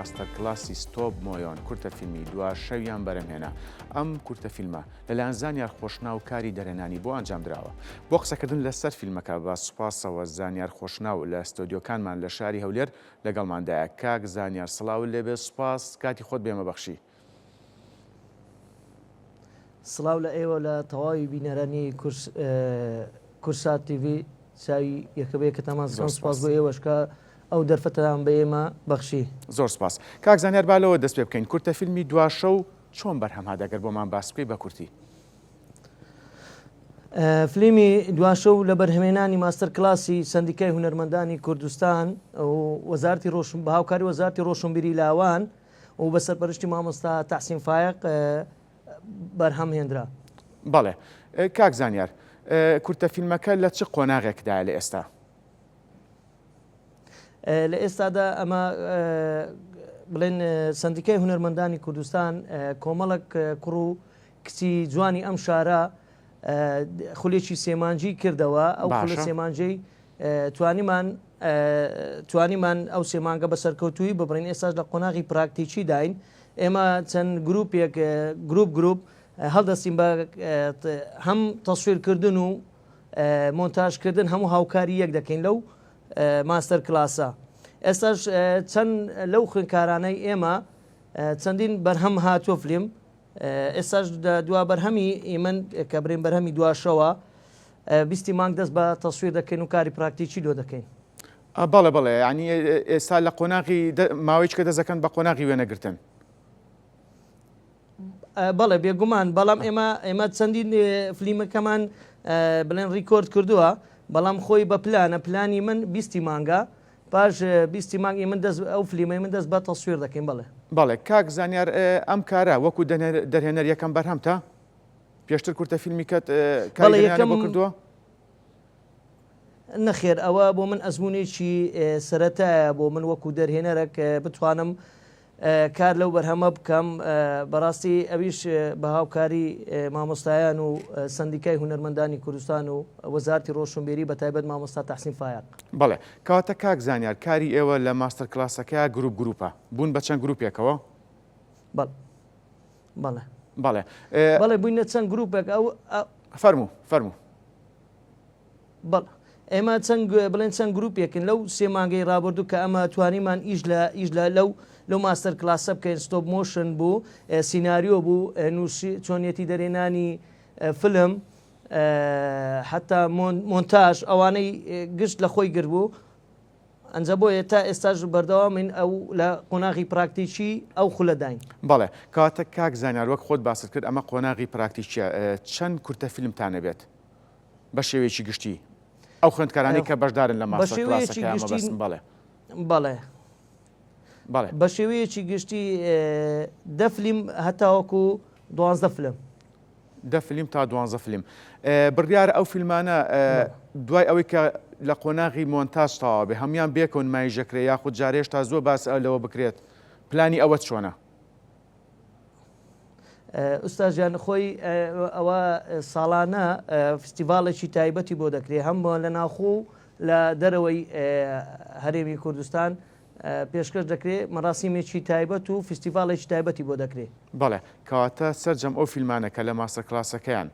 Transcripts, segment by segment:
ماستەر کلاسی stop motion کورتە فیلمی دوا شەویان بەرهەمهێنا. ئەم کورتە فیلمە لەلایەن زانیار خۆشناو کاری دەرهێنانی بۆ ئەنجامدراوە. بۆ قسەکردن لەسەر فیلمەکە بە سوپاسەوە زانیار خۆشناو لە ستۆدیۆکانمان لە شاری هەولێر لەگەڵماندایە. کاک زانیار سڵاوت لێبێ سوپاس کاتی خۆت بێمە بەخشی. سڵاو لە ئێوە لە تەواوی بینەرانی کوردسات تیڤی چاوی یەکە بە یەکەتانمان زۆر سپاس سپاس. بۆ ئێوەش کە ئەو دەرفەتەتان بە ئێمە بەخشی. زۆر سپاس. کاک زانیار با لەوە دەست پێ بکەین کورتە فیلمی دوا شەو چۆن بەرهەم هات ئەگەر بۆمان باس بکەی بە کورتی؟ فلیمی دوا شەو لە بەرهەمێنانی ماستەر کلاسی سەندیکای هونەرمەندانی کوردستان و وەزارەتی ڕۆشن بە هاوکاری وەزارەتی ڕۆشنبیری لاوان و بە سەرپەرشتی مامۆستا تەحسین فایەق بەرهەم هێنرا. بەڵێ کاک زانیار کورتە فیلمەکە لە چ قۆناغێکدایە لە ئێستا؟ لە ئێستادا ئەمە بڵێن سندیکای هونەرمەندانی کوردستان کۆمەڵک کوڕ و کچی جوانی ئەم شارە خولێکی سێمانجی کردەوە ئەو خولە سێمانجەی توانیمان توانیمان ئەو سێ مانگە بە سەرکەوتوویی ببڕین، ئێستاش لە قۆناغی پراکتیکی داین، ئێمە چەند گروپێک گروپ گروپ هەڵدەستین بە هەم تەسویرکردن و مۆنتاژکردن هەموو هاوکاری یەک دەکەین لەو ماستەر کلاسە ئێستاش چەند لەو خوێندکارانەی ئێمە چەندین بەرهەم هاتووە فلیم ئێستاش دوا بەرهەمی ئیمن کە برێن بەرهەمی دواشەوە بیستی مانگ دەست بە تەسویر دەکەین و کاری پراکتیکی لۆ دەکەین. بەڵێ بەڵێ یانی ئێستا لە قۆناغی ماوەیەکە دەست دەکەن بە قۆناغی وێنەگرتن. بەڵێ بێگومان بەڵام ئێمە ئێمە چەندین فلیمەکەمان بڵێن ڕیکۆرد کردووە بەڵام خۆی بە پلانە پلانی من بیستی مانگە پاش بیستی مانگ ئی من دەست ئەو فلیمەی من دەست بە تەسویر دەکەین بەڵێ. بەڵێ کاک زانیار ئەم کارە وەکو دەرهێنەر یەکەم بەرهەمتە؟ پێشتر کورتە فیلمی کەت کاری بەڵێ دەرهێنانی یەکەم بۆ کردووە؟ نەخێر ئەوە بۆ من ئەزموونێکی سەرەتایە بۆ من وەکو دەرهێنەرەک بتوانم کار لەو بەرهەمە بکەم بەڕاستی ئەویش بە هاوکاری مامۆستایان و سەندیکای هونەرمەندانی کوردستان و وەزارتی ڕۆشنبیری بە تایبەت مامۆستا تەحسین فایەق. بەڵێ کەواتە کاک زانیار کاری ئێوە لە ماستەر کلاسەکەیا گروپ گروپە بوون بە چەند گروپێکەوە؟ بەڵێ بەڵێ. بەڵێ. بەڵێ بووینە چەند گروپێک ئەو. فەرموو فەرموو. بەڵێ ئێمە چەند بڵێن چەند گروپێکن لەو سێ مانگەی ڕابردوو کە ئەمە توانیمان ئیش لە ئیش لە لەو لەو ماستەر کلاسە بکەین stop motion بوو سیناریۆ بوو نووسی چۆنیەتی دەرێنانی فلم حتا مۆنتاژ ئەوانەی گشت لە خۆی گرت بوو ئەنجا بۆیە تا ئێستاش بەردەوامین ئەو لە قۆناغی پراکتیکی ئەو خولەداین. بەڵێ کەواتە کاک زانیار وەک خۆت باست کرد ئەمە قۆناغی پراکتیکیە چەند کورتە فیلمتان ئەبێت بە شێوەیەکی گشتی ئەو خوێندکارانەی کە بەشدارن لە بە ماستەر شێوەیەکی کلاسەکەیا گشتی مەبەستم بەڵێ. بەڵێ. بەڵێ. بە شێوەیەکی گشتی دە فلیم هەتاوەکو دوانزدە فلم. دە فلیم تا دوانزە فلیم. بڕیارە ئەو فیلمانە دوای ئەوەی کە لە قۆناغی مۆنتاج تەواو بێ هەموویان بێکەوە نمایش دەکرێ یاخود جارێ هێشتا زووە باس لەوە بکرێت پلانی ئەوە چۆنە؟ ئوستاز گیان خۆی ئەوە ساڵانە فستیڤاڵێکی تایبەتی بۆ دەکرێت هەم لە ناوخۆ و لە دەرەوەی هەرێمی کوردستان پێشکەش دەکرێت مەراسیمێکی تایبەت و فستیڤاڵێکی تایبەتی بۆ دەکرێت. بەڵێ کەواتە سەرجەم ئەو فیلمانە کە لە ماستەر کلاسەکەیان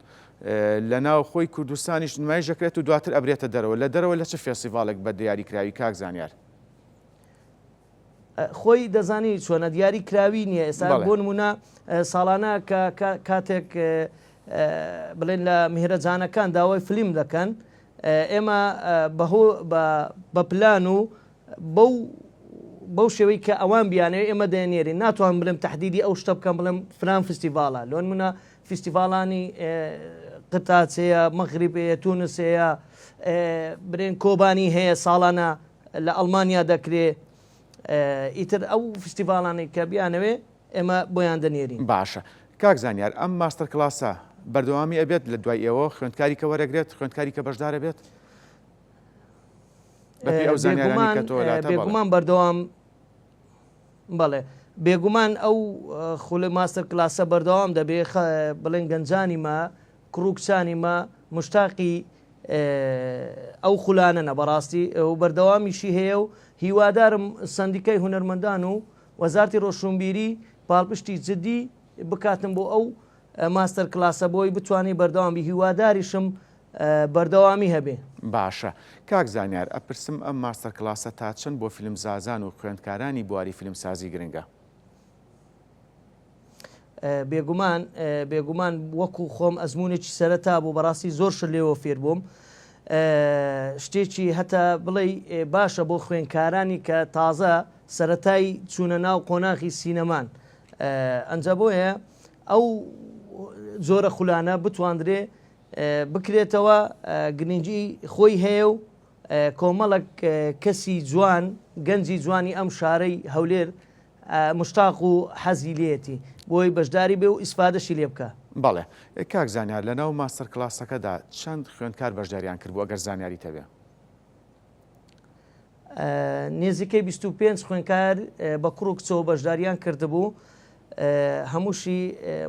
لە ناو خۆی کوردستانیش نمایش دەکرێت و دواتر ئەبرێتە دەرەوە لە دەرەوە لە چ فێستیڤاڵێک بە دیاریکراوی کاک زانیار؟ خۆی دەزانی چۆنە دیاری کراوی نییە ئێستا بۆ نمونە ساڵانە کە کاتێک بڵێن لە میهرەجانەکان داوای فلیم دەکەن ئێمە بەهۆ بە پلان و بەو بەو شێوەی کە ئەوان بیانەوێ ئێمە دەیانێرین ناتوانم بڵێم تهدیدی ئەو شتە بکەم بڵێم فلان فستیڤاڵە لۆن منە فستیڤاڵانی قرتاچ هەیە مەغریب هەیە تونس هەیە برێن کۆبانی هەیە ساڵانە لە ئەڵمانیا دەکرێ ئیتر ئەو فستیڤاڵانەی کە بیانەوێ ئێمە بۆیان دەنێرین. باشە کاک زانیار ئەم ماستەر کلاسە بەردەوامی ئەبێت لە دوای ئێوە خوێندکاری کە وەرەگرێت خوێندکاری کە بەشدارە بێت؟ بەپێی ئەو زانیارانەی کە تۆ لاتە بەڵێ. بێگومان بەردەوام بەڵێ بێگومان ئەو خولە ماستەر کلاسە بەردەوام دەبێ بڵێن گەنجانی مە کوڕ و کچانی مە مشتاقی ئەو خولانەنە بەڕاستی و بەردەوامیشی هەیە و هیوادارم سەندیکای هونەرمەندان و وەزارتی ڕۆشنبیری پاڵپشتی جدی بکاتن بۆ ئەو master class ە بۆی بتوانێ بەردەوام بی هیواداریشم بەردەوامی هەبێ. باشە کاک زانیار ئەپرسم ئەم master class ە تا چەند بۆ فیلمزازان و خوێندکارانی بواری فیلمسازی گرنگە؟ بێگومان بێگومان وەکو خۆم ئەزمونێکی سەرەتا بوو بەڕاستی زۆر شت لێوە فێر بووم شتێکی هەتا بڵێ باشە بۆ خوێنکارانی کە تازە سەتای چوونە ناو قۆناغی سینەمان ئەنجا بۆیە ئەو جۆرە خولانە بتواندرێ بکرێتەوە گرنگی خۆی هەیە و کۆمەڵک کەسی جوان گەنجی جوانی ئەم شارەی هەولێر مشتاق و حەزی لێیەتی بۆی بەشداری بێ و ئیسفادەشی لێ بکا. بەڵێ کاک زانیار لەناو master class ەکەدا چەند خوێندکار بەشداریان کردبوو ئەگەر زانیاریت هەبێ؟ نێزیکەی 25 خوێندکار بە کوڕ و کچەوە بەشداریان کردبوو هەمووشی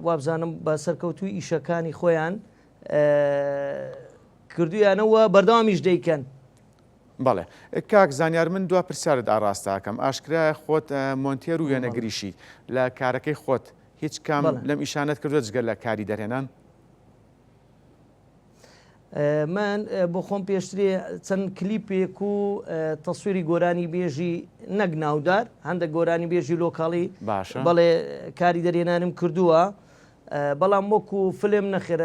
وابزانم بە سەرکەوتووی ئیشەکانی خۆیان کردویانەوە بەردەوامیش دەیکەن. بەڵێ کاک زانیار من دوا پرسیارت ئاڕاستە ئەکەم ئاشکرایە خۆت مۆنتێر و وێنەگریشیت لە کارەکەی خۆت هیچ کام لەم ئیشانەت کردوە جگە لە کاری دەرهێنان؟ من بۆ خۆم پێشترێ چەند کلیپێک و تەسویری گۆرانی بێژی نەک ناودار هەندێک گۆرانی بێژی local ی باشە بەڵێ کاری دەرهێنانم کردووە بەڵام وەکو فلم نەخێر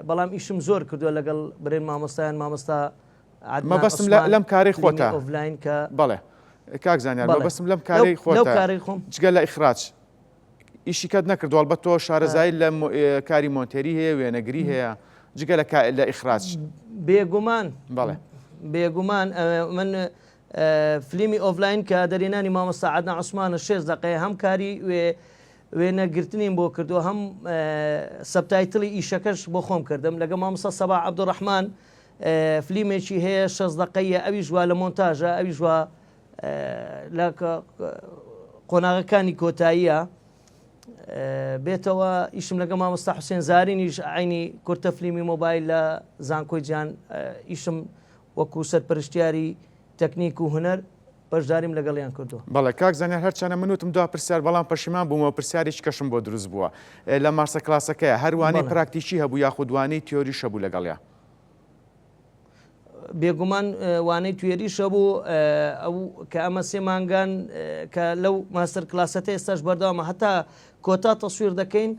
بەڵام ئیشم زۆر کردووە لەگەڵ برێن مامۆستایان مامۆستا عەدنان مەبەستم لە عوسمان لەم کارەی فلیمی خۆتە ئۆفلاین کە بەڵێ کاک زانیار بەڵێ مەبەستم لەم لەو کارەی لەو خۆتە کارەی خۆم جگە لە ئیخراج ئیشی کەت نەکردووە ئەڵبەت تۆ شارەزایی لە مۆ- ئێ، کاری مۆنتێری هەیە وێنەگری هەیە جگە لە کا- لە ئیخراج بێگومان بەڵێ بێگومان ئە، من ئە، فلیمی ئۆفلاین کە دەرێنانی مامۆستا عەدنان عوسمانە شێست دەقەیە هەم کاری وێ وێنەگرتنیم بۆ کردووە هەم subtitle ی ئیشەکەش بۆ خۆم کردم لەگە مامۆستا سەباح عەبدولڕەحمان فلیمێکی هەیە شەست دەقەیە ئەویش وا لە مۆنتاژە ئەویش وا لە قۆناغەکانی کۆتاییە بێتەوە ئیشم لەگە مامۆستا حوسێن زارینیش عینی کورتە فلیمی مۆبایل لە زانکۆی جیان ئیشم وەکو سەرپەرشتیاری تەکنیک و هونەر بەشداریم لەگەڵیان کردووە. بەڵێ کاک زانیار هەرچەنە من وتم دوا پرسیار بەڵام پەشیمان بوومەوە پرسیارێکی کەشم بۆ دروست بووە لە master class ەکەیا هەر وانەی پراکتیکی هەبوو یاخود وانەی تیۆریش هەبوو لەگەڵیا؟ بێگومان وانەی تیۆریش هەبوو ئەو کە ئەمە سێ مانگان کە لەو master class ەتە ئێستاش بەردەوامە هەتا کۆتا تەسویر دەکەین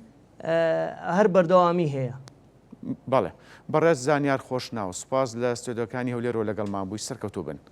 هەر بەردەوامی هەیە. بەڵێ بەڕێز زانیار خۆشناو سوپاس لە ستۆدیۆکانی هەولێرەوە لەگەڵمان بووی سەرکەوتوو بن.